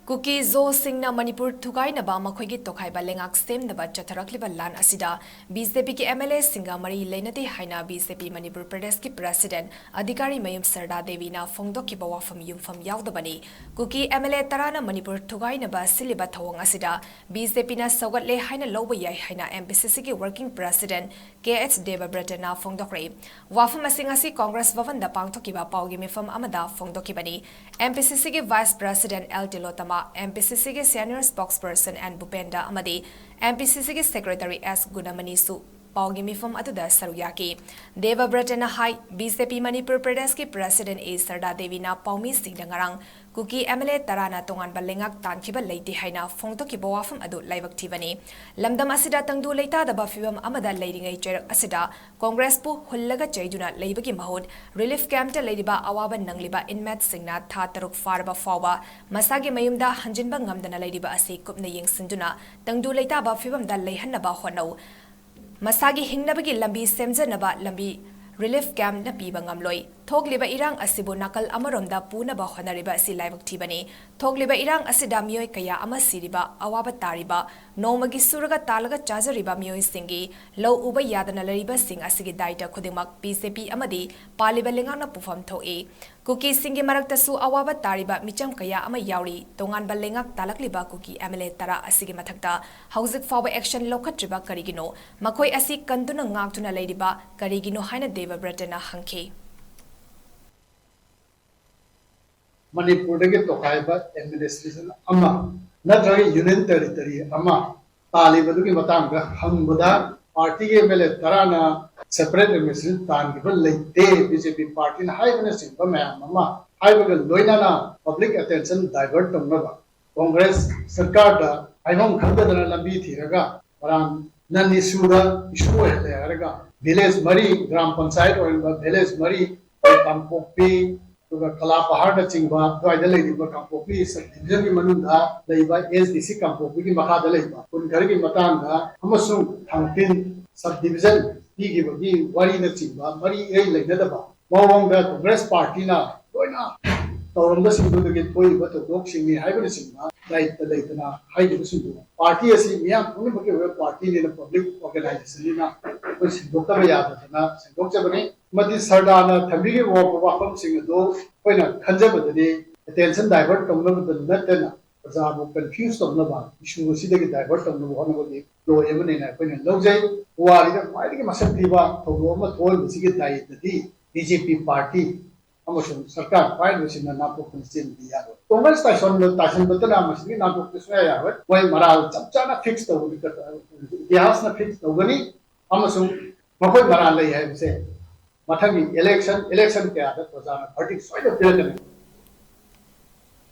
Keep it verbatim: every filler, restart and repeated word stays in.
ꯀꯨꯀꯤ ꯖꯣꯁꯤꯡꯅ ꯃꯅꯤꯄꯨꯔ ꯊꯨꯒꯥꯏꯅꯕ ꯃꯈꯣꯏꯒꯤ ꯇꯣꯈꯥꯏꯕ ꯂꯩꯉꯥꯛ ꯁꯦꯝꯅꯕ ꯆꯠꯊꯔꯛꯂꯤꯕ ꯂꯥꯟ ꯑꯁꯤꯗ ꯕꯤ ꯖꯦ ꯄꯤꯒꯤ ꯑꯦꯝ ꯑꯦꯜ ꯑꯦꯁꯤꯡꯒ ꯃꯔꯤ ꯂꯩꯅꯗꯦ ꯍꯥꯏꯅ ꯕꯤ ꯖꯦ ꯄꯤ ꯃꯅꯤꯄꯨꯔ ꯄ꯭ꯔꯗꯦꯁꯀꯤ ꯄ꯭ꯔꯦꯁꯤꯗꯦꯟ ꯑꯙꯤꯀꯥꯔꯤ ꯃꯌꯨꯝ ꯁꯔꯗꯥ ꯗꯦꯕꯤꯅ ꯐꯣꯡꯗꯣꯛꯈꯤꯕ ꯋꯥꯐꯝ ꯌꯨꯝꯐꯝ ꯌꯥꯎꯗꯕꯅꯤ꯫ ꯀꯨꯀꯤ ꯑꯦꯝ ꯑꯦꯜ ꯑꯦ ꯇꯔꯥꯅ ꯃꯅꯤꯄꯨꯔ ꯊꯨꯒꯥꯏꯅꯕ ꯁꯤꯜꯂꯤꯕ ꯊꯧꯑꯣꯡ ꯑꯁꯤꯗ ꯕꯤ ꯖꯦ ꯄꯤꯅ ꯁꯧꯒꯠꯂꯦ ꯍꯥꯏꯅ ꯂꯧꯕ ꯌꯥꯏ ꯍꯥꯏꯅ ꯑꯦꯝ ꯄꯤ ꯁꯤ ꯁꯤꯒꯤ ꯋꯥꯔꯀꯤꯡ ꯄ꯭ꯔꯦꯁꯤꯗꯦꯟ ꯀꯦ ꯑꯩꯆ ꯗꯦꯕꯕ꯭ꯔꯇꯅ ꯐꯣꯡꯗꯣꯛꯈ꯭ꯔꯦ꯫ ꯋꯥꯐꯝ ꯑꯁꯤꯡ ꯑꯁꯤ ꯀꯣꯡꯒ꯭ꯔꯦꯁ ꯚꯕꯟꯗ ꯄꯥꯡꯊꯣꯛꯈꯤꯕ ꯄꯥꯎꯒꯤ ꯃꯤꯐꯝ ꯑꯃꯗ ꯐꯣꯡꯗꯣꯛꯈꯤꯕꯅꯤ꯫ ꯑꯦꯝ ꯄꯤ ꯁꯤ ꯁꯤꯒꯤ vice president L Tilottama, M P C ꯁꯤꯒꯤ ꯁꯦꯅꯤꯌꯔ ꯁ꯭ꯄꯣꯛꯁꯄꯔꯁꯟ ꯑꯦꯟ ꯚꯨꯄꯦꯟꯗ ꯑꯃꯗꯤ ꯑꯦꯝ ꯄꯤ ꯁꯤ ꯁꯤꯒꯤ ꯁꯦꯀ꯭ꯔꯦꯇꯔꯤ ꯑꯦꯁ ꯒꯨꯅꯃꯅꯤꯁꯨ ꯄꯥꯎꯒꯤ ꯃꯤꯐꯝ ꯑꯗꯨꯗ ꯁꯔꯨꯛ ꯌꯥꯈꯤ꯫ ꯗꯦꯕꯕ꯭ꯔꯇꯅ ꯍꯥꯏ, ꯕꯤ ꯖꯦ ꯄꯤ ꯃꯅꯤꯄꯨꯔ ꯄ꯭ꯔꯗꯦꯁꯀꯤ ꯄ꯭ꯔꯦꯁꯤꯗꯦꯟ ꯑꯦ ꯁꯔꯗꯥ ꯗꯦꯕꯤꯅ ꯄꯥꯎꯃꯤꯁꯤꯡꯗ ꯉꯔꯥꯡ ꯀꯨꯀꯤ ꯑꯦꯝ ꯑꯦꯜ ꯑꯦ ꯇꯔꯥꯅ ꯇꯣꯉꯥꯟꯕ ꯂꯩꯉꯥꯛ ꯇꯥꯟꯈꯤꯕ ꯂꯩꯇꯦ ꯍꯥꯏꯅ ꯐꯣꯡꯗꯣꯛꯈꯤꯕ ꯋꯥꯐꯝ ꯑꯗꯨ ꯂꯥꯏꯕꯛ ꯊꯤꯕꯅꯤ꯫ ꯂꯝꯗꯝ ꯑꯁꯤꯗ ꯇꯪꯗꯨ ꯂꯩꯇꯥꯗꯕ ꯐꯤꯕꯝ ꯑꯃꯗ ꯂꯩꯔꯤꯉꯩ ꯆꯩꯔꯛ ꯑꯁꯤꯗ ꯀꯣꯡꯒ꯭ꯔꯦꯁꯄꯨ ꯍꯨꯜꯂꯒ ꯆꯩꯗꯨꯅ ꯂꯩꯕꯒꯤ ꯃꯍꯨꯠ ꯔꯤꯂꯤꯐ ꯀꯦꯝꯞꯇ ꯂꯩꯔꯤꯕ ꯑꯋꯥꯕ ꯅꯪꯂꯤꯕ ꯏꯟꯃꯦꯠꯁꯤꯡꯅ ꯊꯥ ꯇꯔꯨꯛ ꯐꯥꯔꯕ ꯐꯥꯎꯕ ꯃꯁꯥꯒꯤ ꯃꯌꯨꯝꯗ ꯍꯟꯖꯤꯟꯕ ꯉꯝꯗꯅ ꯂꯩꯔꯤꯕ ꯑꯁꯤ ꯀꯨꯞꯅ ꯌꯦꯡꯁꯤꯟꯗꯨꯅ ꯇꯪꯗꯨ ꯂꯩꯇꯥꯕ ꯐꯤꯕꯝꯗ ꯂꯩꯍꯟꯅꯕ ꯍꯣꯠꯅꯧ꯫ ꯃꯁꯥꯒꯤ ꯍꯤꯡꯅꯕꯒꯤ ꯂꯝꯕꯤ ꯁꯦꯝꯖꯅꯕ ꯂꯝꯕꯤ ꯔꯤꯂꯤꯐ ꯀꯦꯝꯞꯅ ꯄꯤꯕ ꯉꯝꯂꯣꯏ꯫ ꯊꯣꯛꯂꯤꯕ ꯏꯔꯥꯡ ꯑꯁꯤꯕꯨ ꯅꯥꯀꯜ ꯑꯃꯔꯣꯝꯗ ꯄꯨꯅꯕ ꯍꯣꯠꯅꯔꯤꯕ ꯑꯁꯤ ꯂꯥꯏꯕꯛ ꯊꯤꯕꯅꯤ꯫ ꯊꯣꯛꯂꯤꯕ ꯏꯔꯥꯡ ꯑꯁꯤꯗ ꯃꯤꯑꯣꯏ ꯀꯌꯥ ꯑꯃ ꯁꯤꯔꯤꯕ, ꯑꯋꯥꯕ ꯇꯥꯔꯤꯕ, ꯅꯣꯡꯃꯒꯤ ꯁꯨꯔꯒ ꯇꯥꯜꯂꯒ ꯆꯥꯖꯔꯤꯕ ꯃꯤꯑꯣꯏꯁꯤꯡꯒꯤ ꯂꯧ ꯎꯕ ꯌꯥꯗꯅ ꯂꯩꯔꯤꯕꯁꯤꯡ ꯑꯁꯤꯒꯤ ꯗꯥꯏꯇ ꯈꯨꯗꯤꯡꯃꯛ ꯕꯤ ꯖꯦ ꯄꯤ ꯑꯃꯗꯤ ꯄꯥꯜꯂꯤꯕ ꯂꯩꯉꯥꯛꯅ ꯄꯨꯐꯝ ꯊꯣꯛꯏ꯫ ꯀꯨꯀꯤꯁꯤꯡꯒꯤ ꯃꯔꯛꯇꯁꯨ ꯑꯋꯥꯕ ꯇꯥꯔꯤꯕ ꯃꯤꯆꯝ ꯀꯌꯥ ꯑꯃ ꯌꯥꯎꯔꯤ꯫ ꯇꯣꯉꯥꯟꯕ ꯂꯩꯉꯥꯛ ꯇꯥꯜꯂꯛꯂꯤꯕ ꯀꯨꯀꯤ ꯑꯦꯝ ꯑꯦꯜ ꯑꯦ ꯇꯔꯥ ꯑꯁꯤꯒꯤ ꯃꯊꯛꯇ ꯍꯧꯖꯤꯛ ꯐꯥꯎꯕ ꯑꯦꯛꯁꯟ ꯂꯧꯈꯠꯇ꯭ꯔꯤꯕ ꯀꯔꯤꯒꯤꯅꯣ? ꯃꯈꯣꯏ ꯑꯁꯤ ꯀꯟꯗꯨꯅ ꯉꯥꯛꯇꯨꯅ ꯂꯩꯔꯤꯕ ꯀꯔꯤꯒꯤꯅꯣ ꯍꯥꯏꯅ ꯗꯦꯕꯕ꯭ꯔꯇꯅ ꯍꯪꯈꯤ꯫ ꯃꯅꯤꯄꯨꯔꯗꯒꯤ ꯇꯣꯈꯥꯏꯕ ꯑꯦꯗꯃꯤꯅꯤꯁꯇ꯭ꯔꯦꯁꯟ ꯑꯃ ꯅꯠꯇ꯭ꯔꯒ ꯌꯨꯅꯤꯌꯟ ꯇꯦꯔꯤꯇꯣꯔꯤ ꯑꯃ ꯇꯥꯜꯂꯤꯕꯗꯨꯒꯤ ꯃꯇꯥꯡꯗ ꯍꯪꯕꯗ, ꯄꯥꯔꯇꯤꯒꯤ ꯑꯦꯝ ꯑꯦꯜ ꯑꯦ ꯇꯔꯥꯅ ꯁꯦꯄꯔꯦꯠ ꯑꯦꯗꯃꯤꯅꯤꯁꯇ꯭ꯔꯦꯁꯟ ꯇꯥꯟꯈꯤꯕ ꯂꯩꯇꯦ, ꯕꯤ ꯖꯦ ꯄꯤ ꯄꯥꯔꯇꯤꯅ ꯍꯥꯏꯕꯅꯆꯤꯡꯕ ꯃꯌꯥꯝ ꯑꯃ ꯍꯥꯏꯕꯒ ꯂꯣꯏꯅꯅ ꯄꯕ꯭ꯂꯤꯛ ꯑꯦꯇꯦꯟꯁꯟ ꯗꯥꯏꯚꯔꯠ ꯇꯧꯅꯕ ꯀꯣꯡꯒ꯭ꯔꯦꯁ ꯁꯔꯀꯥꯔꯗ ꯍꯥꯏꯐꯝ ꯈꯪꯗꯗꯅ ꯂꯝꯕꯤ ꯊꯤꯔꯒ ꯃꯔꯥꯡ ꯅꯟ ꯏꯁꯨꯗ ꯏꯁꯨ ꯑꯣꯏꯍꯜꯂꯦ ꯍꯥꯏꯔꯒ ꯚꯤꯂꯦꯖ ꯃꯔꯤ, ꯒ꯭ꯔꯥꯝ ꯄꯟꯆꯥꯌꯠ ꯑꯣꯏꯔꯤꯕ ꯚꯤꯂꯦꯖ ꯃꯔꯤ, ꯀꯥꯡꯄꯣꯛꯄꯤ, ꯑꯗꯨꯒ ꯀꯂꯥꯄꯍꯥꯔꯅꯆꯤꯡꯕ ꯑꯗꯨꯋꯥꯏꯗ ꯂꯩꯔꯤꯕ ꯀꯥꯡꯄꯣꯛꯄꯤ ꯁꯕ ꯗꯤꯕꯤꯖꯟꯒꯤ ꯃꯅꯨꯡꯗ ꯂꯩꯕ ꯑꯦꯁ ꯗꯤ ꯁꯤ ꯀꯥꯡꯄꯣꯛꯄꯤꯒꯤ ꯃꯈꯥꯗ ꯂꯩꯕ ꯈꯨꯟ ꯈꯔꯒꯤ ꯃꯇꯥꯡꯗ ꯑꯃꯁꯨꯡ ꯊꯥꯡꯇꯤꯟ ꯁꯕ ꯗꯤꯕꯤꯖꯟ ꯄꯤꯈꯤꯕꯒꯤ ꯋꯥꯔꯤꯅꯆꯤꯡꯕ ꯃꯔꯤ ꯏꯔꯩ ꯂꯩꯅꯗꯕ ꯃꯑꯣꯡꯗ ꯀꯣꯡꯒ꯭ꯔꯦꯁ ꯄꯥꯔꯇꯤꯅ ꯂꯣꯏꯅ ꯇꯧꯔꯝꯕꯁꯤꯡꯗꯨꯗꯒꯤ ꯊꯣꯛꯏꯕ ꯊꯧꯗꯣꯛꯁꯤꯡꯅꯤ ꯍꯥꯏꯕꯅꯆꯤꯡꯕ ꯗꯥꯏꯇ ꯂꯩꯇꯅ ꯍꯥꯏꯈꯤꯕꯁꯤꯡꯗꯨ, ꯄꯥꯔꯇꯤ ꯑꯁꯤ ꯃꯤꯌꯥꯝ ꯄꯨꯝꯅꯃꯛꯀꯤ ꯑꯣꯏꯕ ꯄꯥꯔꯇꯤꯅꯤꯅ, ꯄꯕ꯭ꯂꯤꯛ ꯑꯣꯔꯒꯅꯥꯏꯖꯦꯁꯟꯅꯤꯅ ꯑꯩꯈꯣꯏ ꯁꯦꯡꯗꯣꯛꯇꯕ ꯌꯥꯗꯗꯅ ꯁꯦꯡꯗꯣꯛꯆꯕꯅꯤ꯫ ꯑꯃꯗꯤ ꯁꯔꯗꯥꯅ ꯊꯝꯕꯤꯔꯤꯕ ꯋꯥꯐꯝꯁꯤꯡ ꯑꯗꯨ ꯑꯩꯈꯣꯏꯅ ꯈꯟꯖꯕꯗꯗꯤ ꯑꯦꯇꯦꯟꯁꯟ ꯗꯥꯏꯚꯔꯠ ꯇꯧꯅꯕꯗ ꯅꯠꯇꯅ ꯄ꯭ꯔꯖꯥꯕꯨ ꯀꯟꯐ꯭ꯌꯨꯁ ꯇꯧꯅꯕ, ꯏꯁꯨ ꯑꯁꯤꯗꯒꯤ ꯗꯥꯏꯚꯔꯠ ꯇꯧꯅꯕ ꯍꯣꯠꯅꯕꯒꯤ ꯄ꯭ꯂꯣꯏ ꯑꯃꯅꯦꯅ ꯑꯩꯈꯣꯏꯅ ꯂꯧꯖꯩ꯫ ꯄꯨꯋꯥꯔꯤꯗ ꯈ꯭ꯋꯥꯏꯗꯒꯤ ꯃꯁꯛ ꯊꯤꯕ ꯊꯧꯗꯣꯛ ꯑꯃ ꯊꯣꯛꯍꯟꯕꯁꯤꯒꯤ ꯗꯥꯏꯇꯗꯤ ꯕꯤ ꯖꯦ ꯄꯤ ꯄꯥꯔꯇꯤ ꯑꯃꯁꯨꯡ ꯁꯔꯀꯥꯔ ꯄꯥꯏꯔꯤꯕꯁꯤꯡꯅ ꯅꯥꯟꯊꯣꯛꯇꯅ ꯆꯦꯟꯕꯗꯤ ꯌꯥꯔꯣꯏ꯫ ꯀꯣꯡꯒ꯭ꯔꯦꯁ ꯇꯥꯏꯁꯣꯟꯕ, ꯇꯥꯏꯁꯟꯕꯗꯅ ꯃꯁꯤꯗꯤ ꯅꯥꯟꯊꯣꯛꯄ ꯁꯨꯡꯌꯥ ꯌꯥꯔꯣꯏ꯫ ꯃꯣꯏ ꯃꯔꯥꯜ ꯆꯞ ꯆꯥꯅ ꯐꯤꯛꯁ ꯇꯧꯕꯅꯤ, ꯏꯇꯤꯍꯥꯁꯅ ꯐꯤꯛꯁ ꯇꯧꯒꯅꯤ꯫ ꯑꯃꯁꯨꯡ ꯃꯈꯣꯏ ꯃꯔꯥꯜ ꯂꯩ ꯍꯥꯏꯕꯁꯦ ꯃꯊꯪꯒꯤ ꯏꯂꯦꯛꯁꯟ, ꯏꯂꯦꯛꯁꯟ ꯀꯌꯥꯗ ꯄ꯭ꯔꯖꯥꯅ ꯚꯔꯗꯤꯛ ꯁꯣꯏꯗꯅ ꯄꯤꯔꯛꯀꯅꯤ꯫